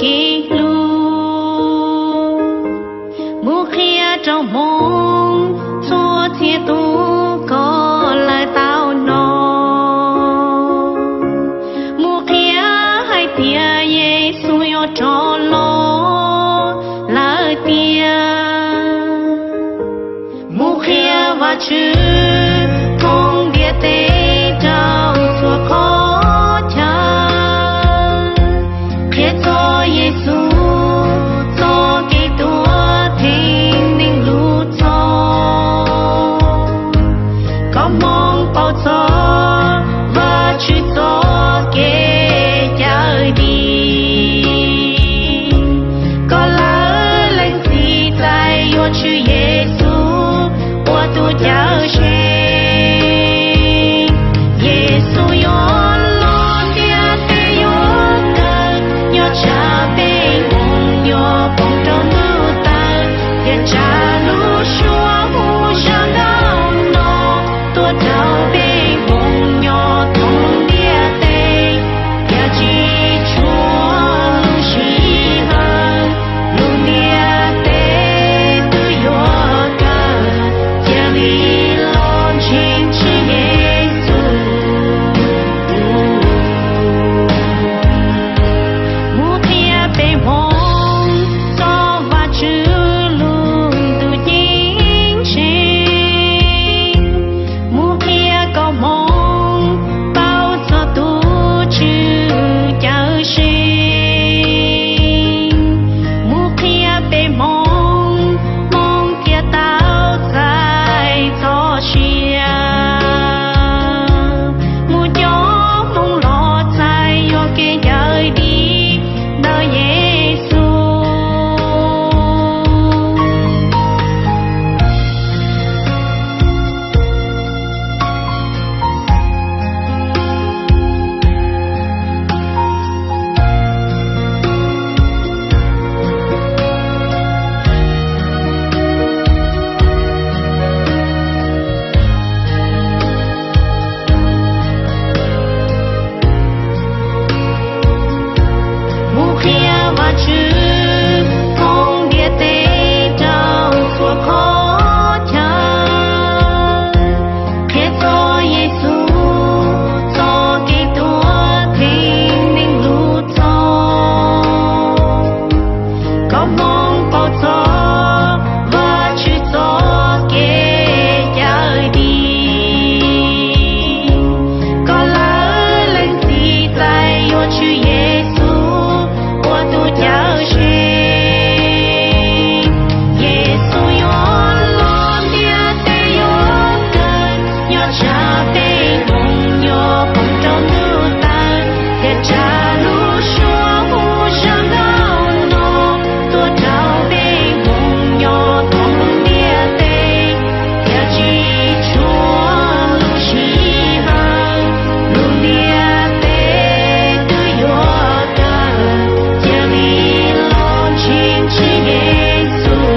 kev hlub. Mus qhia rau hmoob txhua txhia tus kom lawv tau hnov. Mus qhia hais tias Yexus yuav rov los lawm tiag. Mus qhia Vajtswv koom ntiaj teb rau txhua qhov chaw. Qhia txog Yexus txoj kev tuag theej neeg lub txhoj, kom hmoob paub txog Vajtswv txoj kev cawm dim, kom lawv lees txim txais yuav tshwm Yexus ua tus cawm seej. Yexus yuav los ntiaj teb yuav kawg, nyob tsam peb hmoov yuav poob rau ntuj tawg, thiab tsam lub suab hu zaj nkauj no tuaj rau peb hmoov nyob thoob ntiaj teb. Yog tsis tshuav lub sij hawm, lub ntiaj teb twb yuav kawg, cia li los ntseeg Tswv Yexus. Mus qhia peb hmoov txog Vajtswv lub ntuj ceeb tsheej. Mus qhia kom hmoob paub txog tus Tswv cawm seej. Mus qhia peb hmoov, hmoov thiaj tau txais txoj sia. Mus coj hmoob los txais yuam kev cawm dim ntawm Yexus. Mus qhia Vajtswv koom ntiaj teb rau txhua qhov chaw. Qhia txog Yexus txoj kev tuag theej neeg lub txhoj, kom hmoob paub txog Vajtswv txoj kev cawm dim, kom lawv lees txim txais yuav tshwm Yexus ua tus cawm seej. Yexus yuav los ntiaj teb yuav kawg, nyob tsam peb hmoov yuav poob rau ntuj tawg, thiab tsam lub suab hu zaj nkauj no tuaj rau peb hmoov nyob thoob ntiaj teb. Yog tsis tshuav lub sij hawm, lub ntiaj teb twb yuav kawg, cia li los ntseeg Tswv Yexus.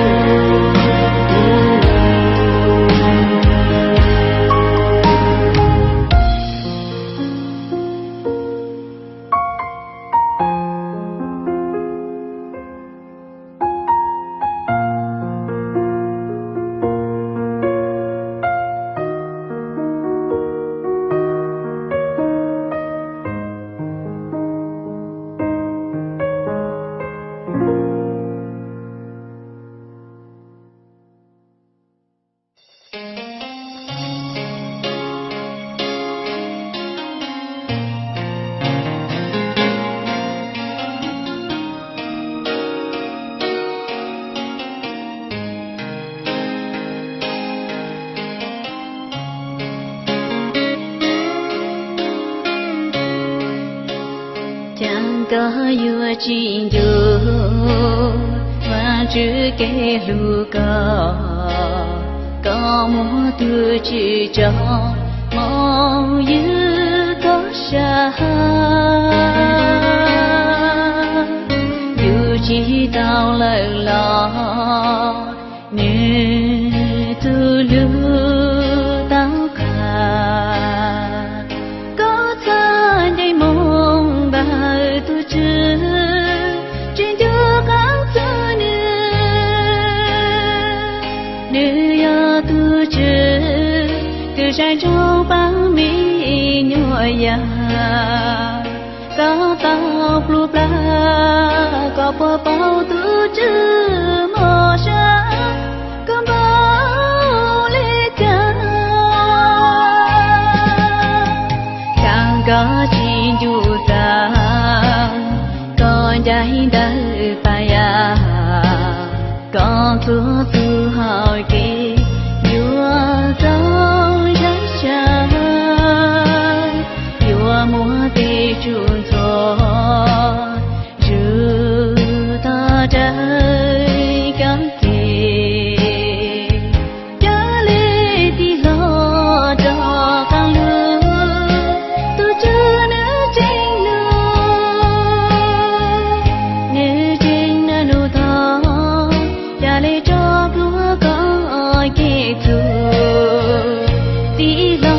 Cas koj yuav tsis nco Vajtswv kev hlub koj, koj muab tus Tswv tso moo ywg koj sab. Yus tsis tau lawm los nws tus hlub tau qha. Koj txhaj nce moo ntawm tus Tswv, Nws yog tus Tswv, tus saib ntsoov pab me nyuam yaus. Koj tau plub plab, koj puas paub tus Tswv mob sab, koj npau li cas? Khav koj tsis ncu txav, koj ncaim ntawm pab yaj, koj txhua txhua hau kev yuav tau zaj tsam, yuav muaj tej tsum ntxhua zuj toj raws koj kev. Yog li tig hlo rov qab lug, tus Tswv nws tseem hlub, nws tseem naj nug tog, yog li tso plhuav koj kev txhum. Tig hlo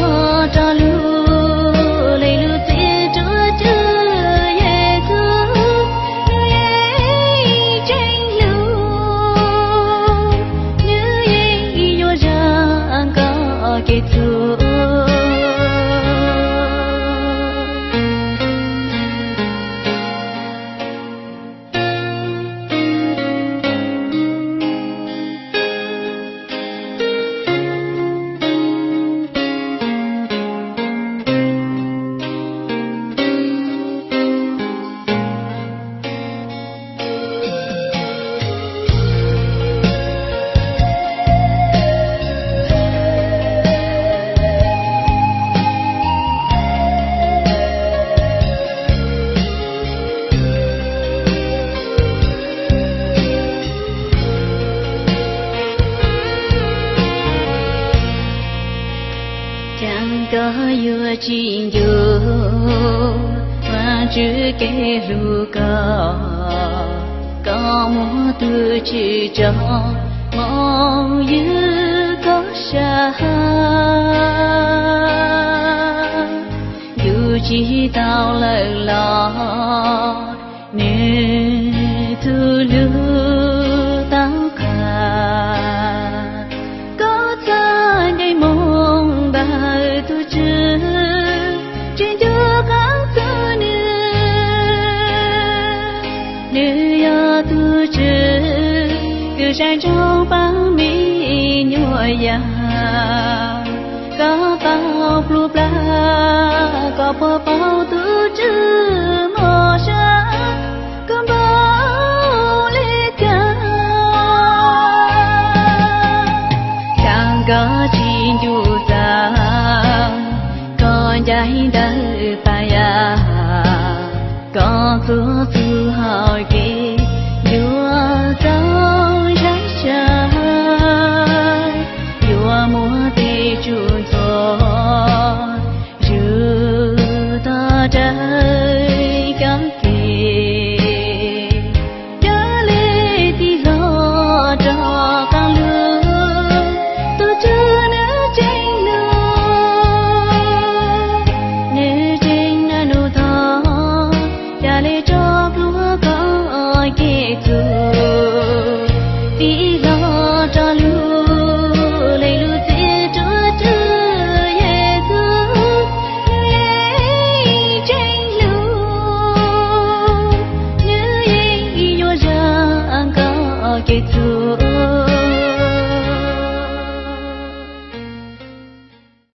rov lug, le lug txiav rua Tswv Yexus, nws yeej tseem hlub, nws yeej yuav zam koj kev txhum. Cas koj yuav tsis nco Vaajtswv kev hlub koj, koj muab tus Tswv tso moo ywg koj sab. Yug tsis tau lawm los nws tus hlub tau qha. Koj txhaj ncaim moo ntawm tus Tswv, tseem nco qab txog nws. Nws yog tus Tswv, tus saib ntsoov pab me nyuam yaus. Koj tau plub plab, koj puas paub tus Tswv mob sab, koj npau li cas? Cas koj tsis ncu txav, koj ncaim ntawm pab yaj, koj txhua txhua hau kev